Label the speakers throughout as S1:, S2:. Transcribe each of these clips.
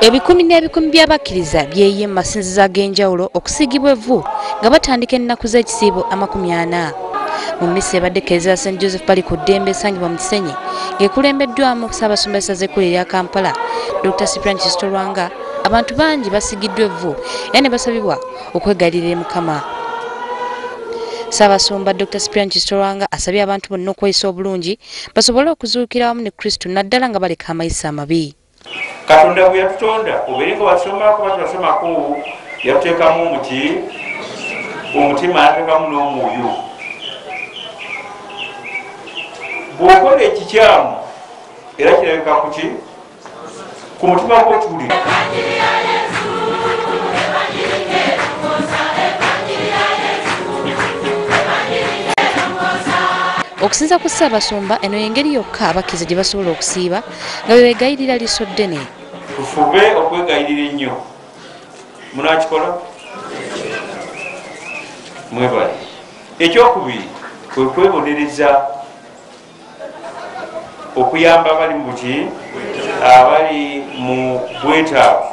S1: Ebikumi n'ebikumi by'abakkiriza byeyiye mu masinzizo ag'enjawulo okusiigibwa evvu nga batandika ennaku z'ekisiibo 40. Mu mmisa ebadde Kkereziya St Joseph Bali ku ddembe esangibwa mu Kisenyi ng'ekulembeddwamu Ssaabasumba w'essaza ekkulu erya Kampala Dr. Cyprian Kizito Lwanga, abantu bangi basiigiddwa evvu era ne basabibwa okwegayirira Mukama. Ssaabasumba Dr. Cyprian Kizito Lwanga asabye abantu bonna okweyisa obulungi basobole okuzuukira wamu ne Kristo naddala nga baleka amayisa amabi.
S2: Katonda bwe yatutonda obeere nga wasomako batwasomako yatuteekamu omuti omutima yateekamu n'omwoyo. Bw'okola ekikyamu era kirabika kuki ku mutima gw'okiwulira.
S1: Okusinza ku Ssaabasumba eno y'engeri yokka abakkiriza gye basobola okusiiba nga bwe beegayirira liiso ddene.
S2: Tufube okwegayirira ennyo. Munaakikola? Mwebale. Ekyokubiri kwe kwebonereza okuyamba abali mu buki abali mu bwetaavu.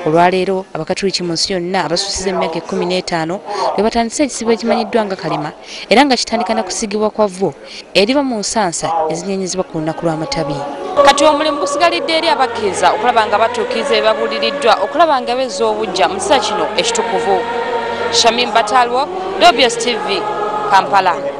S1: Olwaleero abakatuliki mu nsi yonna abasusiza emyaka 15 lwe batandise ekisibo ekimanyiddwa nga Kalema era nga kitandika na kusiigibwa kwa vvu eriva mu nsansa ezinyenyezebwa ku lunaku lw'amatabi. Kati omulimu gusigalidde eri abakkiriza okulaba nga batuukiriza ebye babuuliriddwa okulaba nga bezza obuggya mu kiseera kino ekitukuvu. Shamim Batalwo, WBS TV, Kampala.